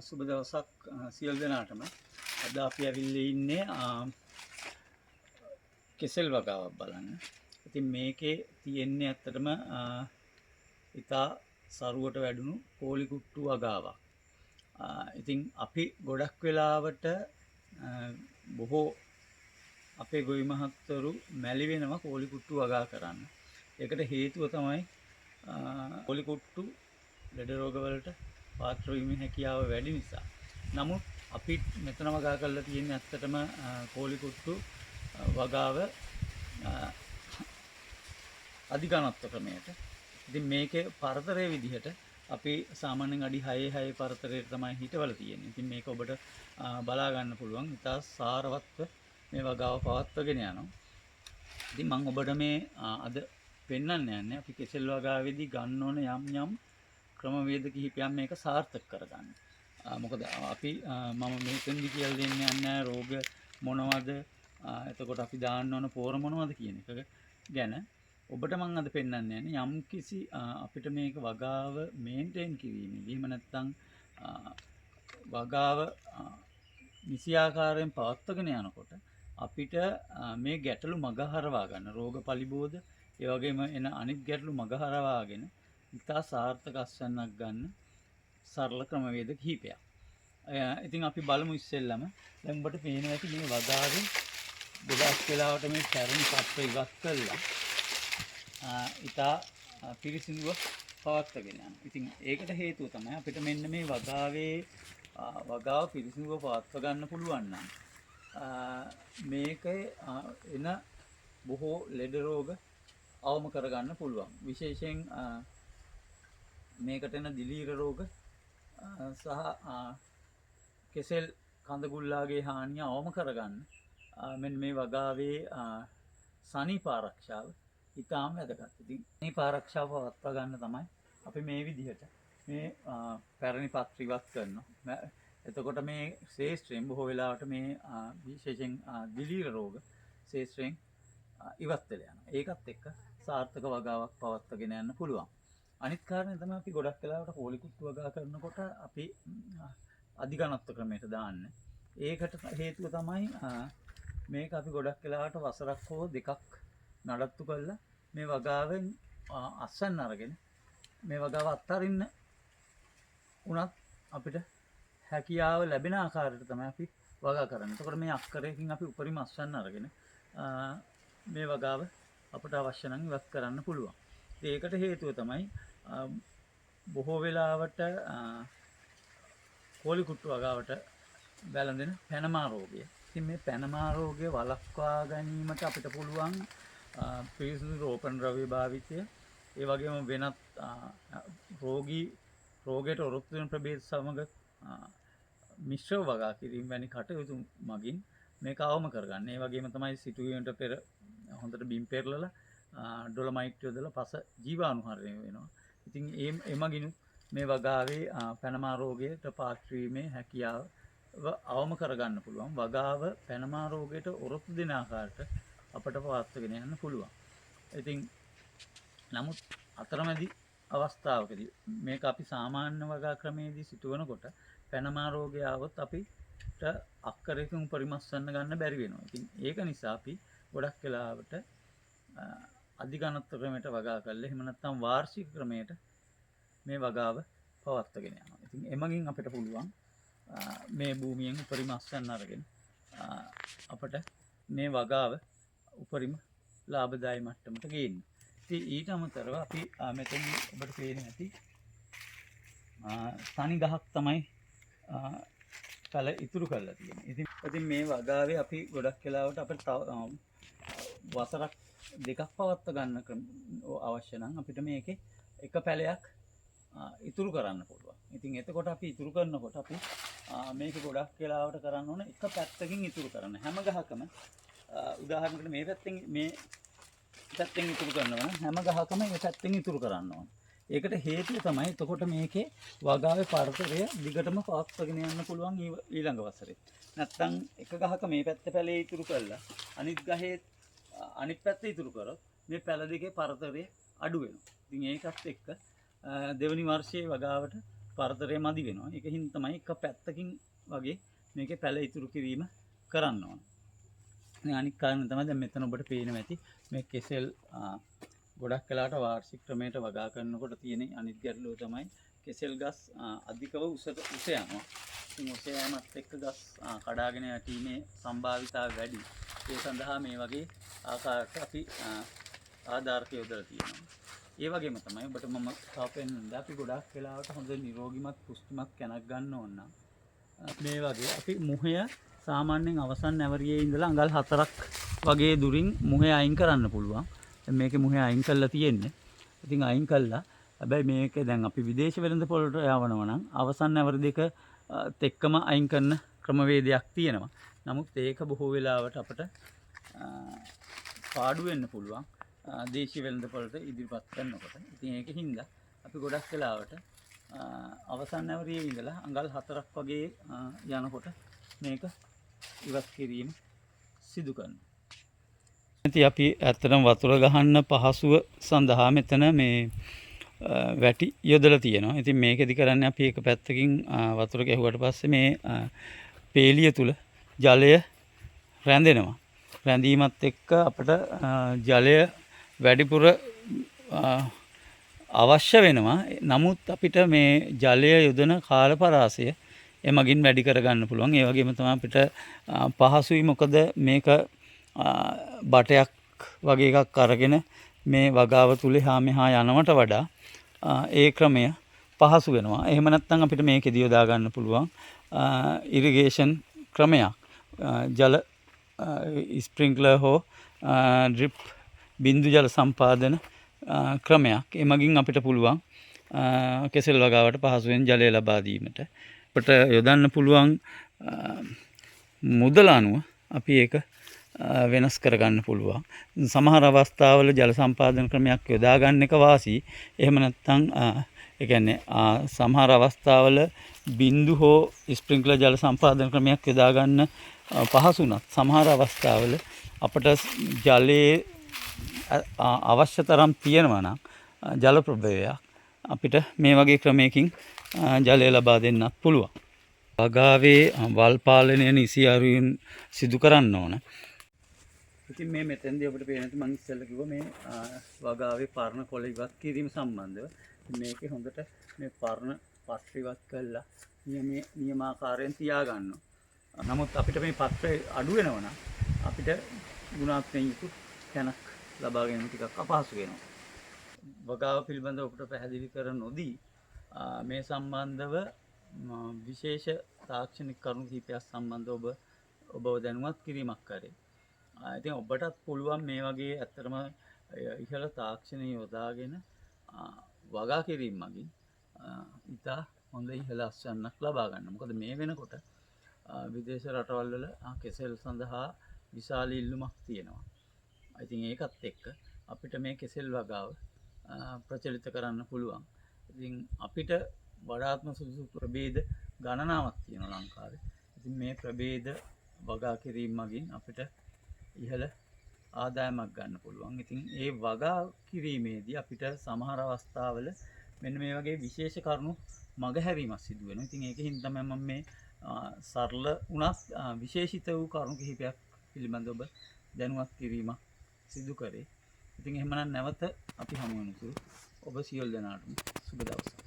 සුබ දවසක් සියලු දෙනාටම. අද අපි ඇවිල්ලා ඉන්නේ කෙසෙල් වගාවක් බලන්න. ඉතින් මේකේ තියෙන්නේ ඇත්තටම ඉතා සරුවට වැඩුණු කෝලි කුට්ටු වගාවක්. ඉතින් අපි ගොඩක් වෙලාවට බොහෝ අපේ ගොවි මහත්වරු මැලි වෙනවා කෝලි කුට්ටු වගා කරන්න. ඒකට හේතුව තමයි කෝලි කුට්ටු ලෙඩ රෝග වලට පාත්‍ර වීමේ හැකියාව වැඩි නිසා. නමුත් අපි මෙතන වගා කරලා තියෙන්නේ ඇත්තටම කෝලි කුට්ටු වගාව අධිඝනත්ව ක්‍රමයට. ඉතින් මේකේ පරතරය විදිහට අපි සාමාන්‍යයෙන් අඩි 6 6 පරතරයට තමයි හිටවල තියෙන්නේ. ඉතින් මේක ඔබට බලා ගන්න පුළුවන්. ඉතා සාරවත්ව මේ වගාව පවත්වගෙන යනවා. ඉතින් මම ඔබට මේ අද පෙන්වන්න යන්නේ අපි කෙසෙල් වගාවේදී ගන්න ඕන යම් යම් ක්‍රමවේද කිහිපයක් මේක සාර්ථක කරගන්න. මොකද අපි මම මෙතෙන්දි කියලා දෙන්න යන්නේ රෝග මොනවද, එතකොට අපි දාන්න ඕන පෝර මොනවද කියන එක ගැන. ඔබට මම අද පෙන්වන්න යන්නේ යම් කිසි අපිට මේක වගාව මේන්ටේන් කිරීමේදී එහෙම නැත්නම් වගාව නිසි ආකාරයෙන් පවත්වාගෙන යනකොට අපිට මේ ගැටලු මගහරවා ගන්න, රෝග පලිබෝධ ඒ වගේම එන අනිත් ගැටලු මගහරවාගෙන ඉතා සාර්ථක අස්වැන්නක් ගන්න සරල ක්‍රමවේද කිහිපයක්. ඉතින් අපි බලමු ඉස්සෙල්ලම. දැන් ඔබට පේනවා ඇති මේ වගාවේ ගොඩක් වෙලාවට මේ පැරණි පත්‍ර ඉවත් කළා ඉතා පිරිසිදුව පවත්වාගෙන යනවා. ඉතින් ඒකට හේතුව තමයි අපිට මෙන්න මේ වගාවේ වගාව පිරිසිදුව පවත්වා ගන්න පුළුවන් නම් මේකේ එන බොහෝ ලෙඩ රෝග අවම කරගන්න පුළුවන්. විශේෂයෙන් මේකට එන දිලීර රෝග සහ කෙසෙල් කඳගුල්ලාගේ හානිය අවම කරගන්න මෙන්න මේ වගාවේ සනීප ආරක්ෂාව ඉතාම වැදගත්. ඉතින් සනීප ආරක්ෂාව පවත්වා ගන්න තමයි අපි මේ විදිහට මේ පැරණි පත්‍ර ඉවත් කරනවා. එතකොට මේ ක්ෂේත්‍රයෙන් බොහෝ වෙලාවට මේ විශේෂයෙන් දිලීර රෝග ක්ෂේත්‍රයෙන් ඉවත් වෙලා යනවා. ඒකත් එක්ක සාර්ථක වගාවක් පවත්වාගෙන යන්න පුළුවන්. අනිත් කාරණේ තමයි අපි ගොඩක් වෙලාවට කෝලි කුට්ටු වගා කරනකොට අපි අධිඝනත්ව ක්‍රමයට දාන්නේ. ඒකට හේතුව තමයි මේක අපි ගොඩක් වෙලාවට වසරක් හෝ දෙකක් නඩත්තු කරලා මේ වගාවෙන් අස්වැන්න අරගෙන මේ වගාව අත්හරින්න උනත් අපිට හැකියාව ලැබෙන ආකාරයට තමයි අපි වගා කරන්නේ. එතකොට මේ අක්කරයකින් අපි උපරිම අස්වැන්න අරගෙන මේ වගාව අපට අවශ්‍ය නම් ඉවත් කරන්න පුළුවන්. ඉතින් ඒකට හේතුව තමයි බොහෝ වෙලාවට කෝලි කුට්ටු වගාවට වැළඳෙන පැනමා රෝගය. ඉතින් මේ පැනමා රෝගය වළක්වා ගැනීමට අපිට පුළුවන් පිරිසිදු රෝපණ ද්‍රව්‍ය භාවිතය, ඒ වගේම වෙනත් රෝගයට ඔරොත්තු වෙන ප්‍රභේද සමග මිශ්‍රව වගා කිරීම වැනි කටයුතු මගින් මේක අවම කරගන්න. ඒ වගේම තමයි සිටුවීමට පෙර හොඳට බිම් පෙරලලා ඩොලමයිට් යොදලා පස ජීවාණුහරණය වෙනවා. ඉතින් එමගිනුත් මේ වගාවේ පැනමා රෝගයට පාත්‍ර වීමේ හැකියාව අවම කරගන්න පුළුවන්. වගාව පැනමා රෝගයට ඔරොත්තු දෙන ආකාරයට අපට පවත්වාගෙන යන්න පුළුවන්. ඉතින් නමුත් අතරමැදි අවස්ථාවකදී මේක අපි සාමාන්‍ය වගා ක්‍රමයේදී සිටුවනකොට පැනමා රෝගය ආවොත් අපිට අක්කරයකින් උපරිම අස්වැන්න ගන්න බැරි වෙනවා. ඉතින් ඒක නිසා අපි ගොඩක් වෙලාවට අධිඝනත්ව ක්‍රමයට වගා කරලා එහෙම නැත්නම් වාර්ෂික ක්‍රමයට මේ වගාව පවත්වාගෙන යනවා. ඉතින් එමගින් අපිට පුළුවන් මේ භූමියෙන් උපරිම අස්වැන්න අරගෙන අපට මේ වගාව උපරිම ලාභදායී මට්ටමට ගේන්න. ඉතින් ඊට අමතරව අපි මෙතන ඔබට පේන ඇති තනි ගහක් තමයි පැල ඉතුරු කරලා තියෙන්නේ. ඉතින් මේ වගාවේ අපි ගොඩක් වෙලාවට අපිට තව වසරක් දෙකක් පවත්වා ගන්න අවශ්‍ය නම් අපිට මේකේ එක පැලයක් ඉතුරු කරන්න පුළුවන්. ඉතින් එතකොට අපි ඉතුරු කරනකොට අපි මේක ගොඩක් වෙලාවට කරන්න ඕන එක පැත්තකින් ඉතුරු කරන්න. හැම ගහකම උදාහරණයකට මේ පැත්තෙන් මේ පැත්තෙන් ඉතුරු කරනවා නම් හැම ගහකම මේ පැත්තෙන් ඉතුරු කරන්න ඕන. ඒකට හේතුව තමයි එතකොට මේකේ වගාවේ පරතරය දිගටම පවත්වාගෙන යන්න පුළුවන් ඊළඟ වසරේ. නැත්තම් එක ගහක මේ පැත්ත පැලේ ඉතුරු කරලා අනිත් ගහේ අනිත් පැත්ත ඉතුරු කරොත් මේ පැල දෙකේ පරතරය අඩු වෙනවා. ඉතින් ඒකත් එක්ක දෙවනි වර්ෂයේ වගාවට පරතරය මදි වෙනවා. ඒක හින්දා තමයි එක පැත්තකින් වගේ මේකේ පැල ඉතුරු කිරීම කරන්න ඕන. ඉතින් අනික් කාරණා තමයි දැන් මෙතන ඔබට පේනවා ඇති මේ කෙසෙල් ගොඩක් වෙලාට වාර්ෂික ක්‍රමයට වගා කරනකොට තියෙන අනිත් ගැටලුව තමයි කෙසෙල් ගස් අධිකව උසට උස යනවා. ඉතින් උස යෑමත් එක්ක ගස් කඩාගෙන යටීමේ සම්භාවිතාව වැඩි. ඒ සඳහා මේ වගේ ආකාරයට අපි ආධාරක යොදලා තියෙනවා. ඒ වගේම තමයි ඔබට මම තව පෙන්වන්න අපි ගොඩක් වෙලාවට හොඳ නිරෝගිමත් පුෂ්ටිමත් කැනක් ගන්න ඕන නම් මේ වගේ අපි මුහය සාමාන්‍යයෙන් අවසන් නැවරියේ ඉඳලා අඟල් 4ක් වගේ දුරින් මුහය අයින් කරන්න පුළුවන්. දැන් මේකේ මුහය අයින් කරලා තියෙන්නේ. ඉතින් අයින් කළා. හැබැයි මේක දැන් අපි විදේශ වෙළඳ පොළට යවනවා නම් අවසන් නැවරි දෙක එක්කම අයින් කරන ක්‍රමවේදයක් තියෙනවා. නමුත් ඒක බොහෝ වෙලාවට අපට පාඩු වෙන්න පුළුවන් දේශීය වෙළඳ පොළට ඉදිරිපත් කරනකොට. ඉතින් ඒක හින්දා අපි ගොඩක් වෙලාවට අවසන් නැවරියේ ඉඳලා අඟල් 4ක් වගේ යනකොට මේක ඉවත් කිරීම සිදු කරනවා. ඉතින් අපි ඇත්තටම වතුර ගහන්න පහසුව සඳහා මෙතන මේ වැටි යොදලා තියෙනවා. ඉතින් මේකෙදි කරන්නේ අපි එක පැත්තකින් වතුර ගැහුවට පස්සේ මේ පේලිය තුල ජලය රැඳෙනවා. රැඳීමත් එක්ක අපට ජලය වැඩිපුර අවශ්‍ය වෙනවා. නමුත් අපිට මේ ජලය යොදන කාල පරාසය එමගින් වැඩි කරගන්න පුළුවන්. ඒ වගේම තමයි අපිට පහසුයි. මොකද මේක බටයක් වගේ එකක් අරගෙන මේ වගාව තුල එහා මෙහා යනවට වඩා ඒ ක්‍රමය පහසු වෙනවා. එහෙම නැත්නම් අපිට මේකෙදි යොදා ගන්න පුළුවන් ඉරිගේෂන් ක්‍රමයක්. ජල ස්ප්‍රින්ක්ලර් හෝ ඩ්‍රිප් බින්දු ජල සම්පාදන ක්‍රමයක්. එමගින් අපිට පුළුවන් කෙසෙල් වගාවට පහසුවෙන් ජලය ලබා දීමට. අපට යොදන්න පුළුවන් මුදල අනුව අපි ඒක වෙනස් කරගන්න පුළුවන්. සමහර අවස්ථාවල ජල සම්පාදන ක්‍රමයක් යොදා ගන්න එක වාසි. එහෙම නැත්නම් ඒ කියන්නේ සමහර අවස්ථාවල බින්දු හෝ ස්ප්‍රින්ක්ලර් ජල සම්පාදන ක්‍රමයක් යොදා ගන්න පහසු වුණත් සමහර අවස්ථාවල අපට ජලයේ අවශ්‍ය තරම් තියෙනවා නම් ජල ප්‍රභවයක් අපිට මේ වගේ ක්‍රමයකින් ජලය ලබා දෙන්නත් පුළුවන්. වගාවේ වල් පාලනය නිසි අයුරින් සිදු කරන්න ඕන. ඉතින් මේ මෙතෙන්දී අපිට පේන ඇති මං ඉස්සෙල්ලා කිව්වා මේ වගාවේ පරණ කොළ ඉවත් කිරීම සම්බන්ධව. මේකේ හොඳට මේ පරණ පත්‍ර ඉවත් කළා නියමාකාරයෙන් තියාගන්නවා. නමුත් අපිට මේ පත්‍ර අඩු වෙනවා නම් අපිට ගුණාත්මකයෙන් යුතු කැනක් ලබා ගැනීම ටිකක් අපහසු වෙනවා. වගාව පිළිබඳව ඔබට පැහැදිලි කර නොදී මේ සම්බන්ධව විශේෂ තාක්ෂණික කරුණු කිහිපයක් සම්බන්ධව ඔබව දැනුවත් කිරීමක් කරේ. ඉතින් ඔබටත් පුළුවන් මේ වගේ ඇත්තටම ඉහළ තාක්ෂණය යොදාගෙන වගා කිරීම මගින් ඉතා හොඳ ඉහළ අස්වැන්නක් ලබා ගන්න. මොකද මේ වෙනකොට විදේශ රටවල් වල කෙසෙල් සඳහා විශාල ඉල්ලුමක් තියෙනවා. ඉතින් ඒකත් එක්ක අපිට මේ කෙසෙල් වගාව ප්‍රචලිත කරන්න පුළුවන්. ඉතින් අපිට වඩාත්ම සුදුසු ප්‍රභේද ගණනාවක් තියෙනවා ලංකාවේ. ඉතින් මේ ප්‍රභේද වගා කිරීම මගින් අපිට ඉහළ ආදායමක් ගන්න පුළුවන්. ඉතින් ඒ වගා කිරීමේදී අපිට සමහර අවස්ථාවල මෙන්න මේ වගේ විශේෂ කරුණු මගහැරීමක් සිදු වෙනවා. ඉතින් ඒක හින්දා තමයි මම මේ සරල වුණත් විශේෂිත වූ කරුණු කිහිපයක් පිළිබඳව ඔබ දැනුවත් කිරීමක් සිදු කරේ. ඉතින් එහෙමනම් නැවත අපි හමු වෙනතුරු ඔබ සියලු දෙනාටම සුබ දවසක්.